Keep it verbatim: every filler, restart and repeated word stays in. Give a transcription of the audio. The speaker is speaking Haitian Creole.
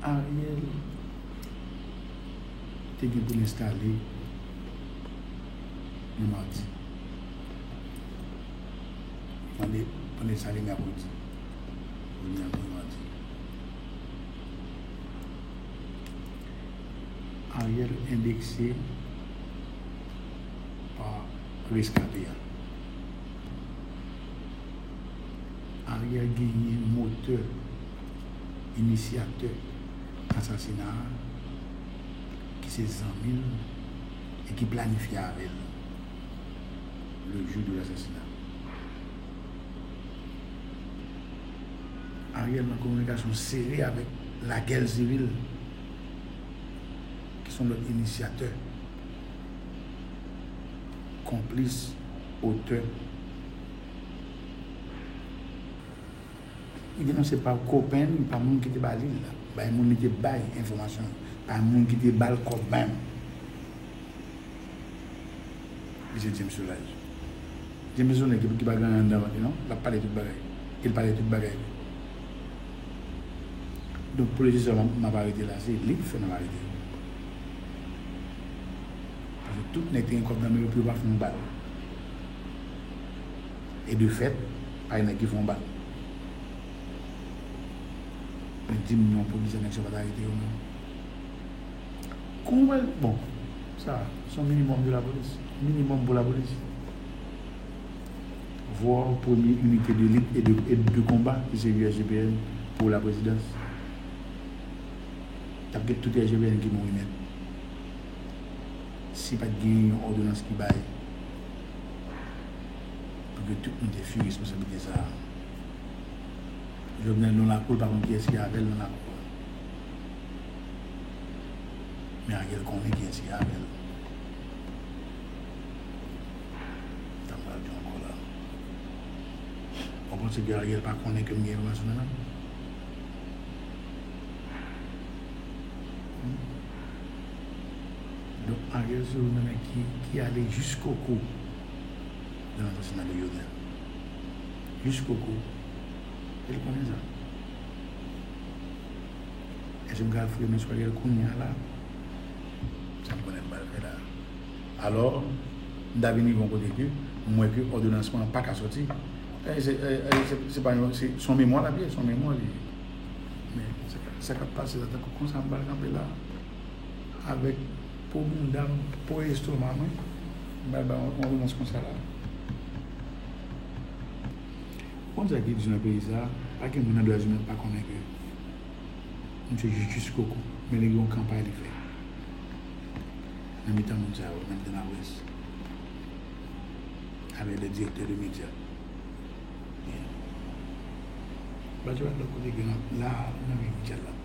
Ariel te gen pou l enstale nan madi. Mande, mande sa li mèkredi. Ou li antre madi. Ariel endekse pa reskape a. Ariel genyen motè, inisyatè asasina a, ki se zanmi l e ki planifye avè l le jour de l'assassinat. Ariel nan kominikasyon sere avèk Lagèl Sivil, ki se yon lòt inisyatè, konplis, otè. Li denonse pa kopen li, pa moun ki te ba li l la, bay moun li te bay enfòmasyon, pa moun ki te ba l kòb menm. Li se James Solages. James se yon nèg ki, ki pa gen anyen anndan vant li non, l ap pale tout bagay. E l pale tout bagay vre. Donk, pwosesè m ap, m ap arete la, se li k fè m ap arete. Paske tout nèg te gen kòb nan men yo pou yo pa fè yon bal. E de fèt, pa gen nèg ki fè yon bal. Men di m non, polisye nèg sa pa t arete yo menm. Kòman w pral, bon, sa, se yon minimòm de lapolis. Minimòm pou lapolis. Vwa premye inite de lit e de, e de konba ki se U S G P N pou la prezidans. T ap gen tout U S G P N ki mouri nèt. Si pa t gen yon òdonans ki bay pou ke tout moun te fui responsablite sa a. Jovenel nan lakou, l pa konn kiyès ki avè l nan lakou a. Men Ariel konnen kiyès ki avè l. Sa m pral di ankò la. Ou panse ke Ariel pa konnen ke m gen enfòmasyon nan men m? Donk, Ariel se youn nan nèg ki, ki ale jiskoko nan asasina de Jovenel. Jiskoko. E l konnen sa. Èske m ka al foure men sou Ariel kounye a la? Sa m konnen m pral fè la. Alò, m ta vin rive yon kote ke m wè ke òdonans mwen an pa ka sòti. E se, e, e se, se pa yon, se, se yon memwa l ap ye, se yon memwa li ye. Men, sa, sa k ap pase la, tankou konsa m pral kanpe la, avèk po bounda m, po estoma mwen, m pral bay yon, yon òdonans konsa la. Ou konn sa ki di nan peyi sa a, pa gen moun nan dwa imen k pa konnen ke misye jis, jiskoko, men li gen yon kanpay li fè. Nan mitan moun sa yo, nan mitan laprès, avèk le direktè de medya. Byen. Badjou pa t lòt kote ke nan, la, nan men Michel la.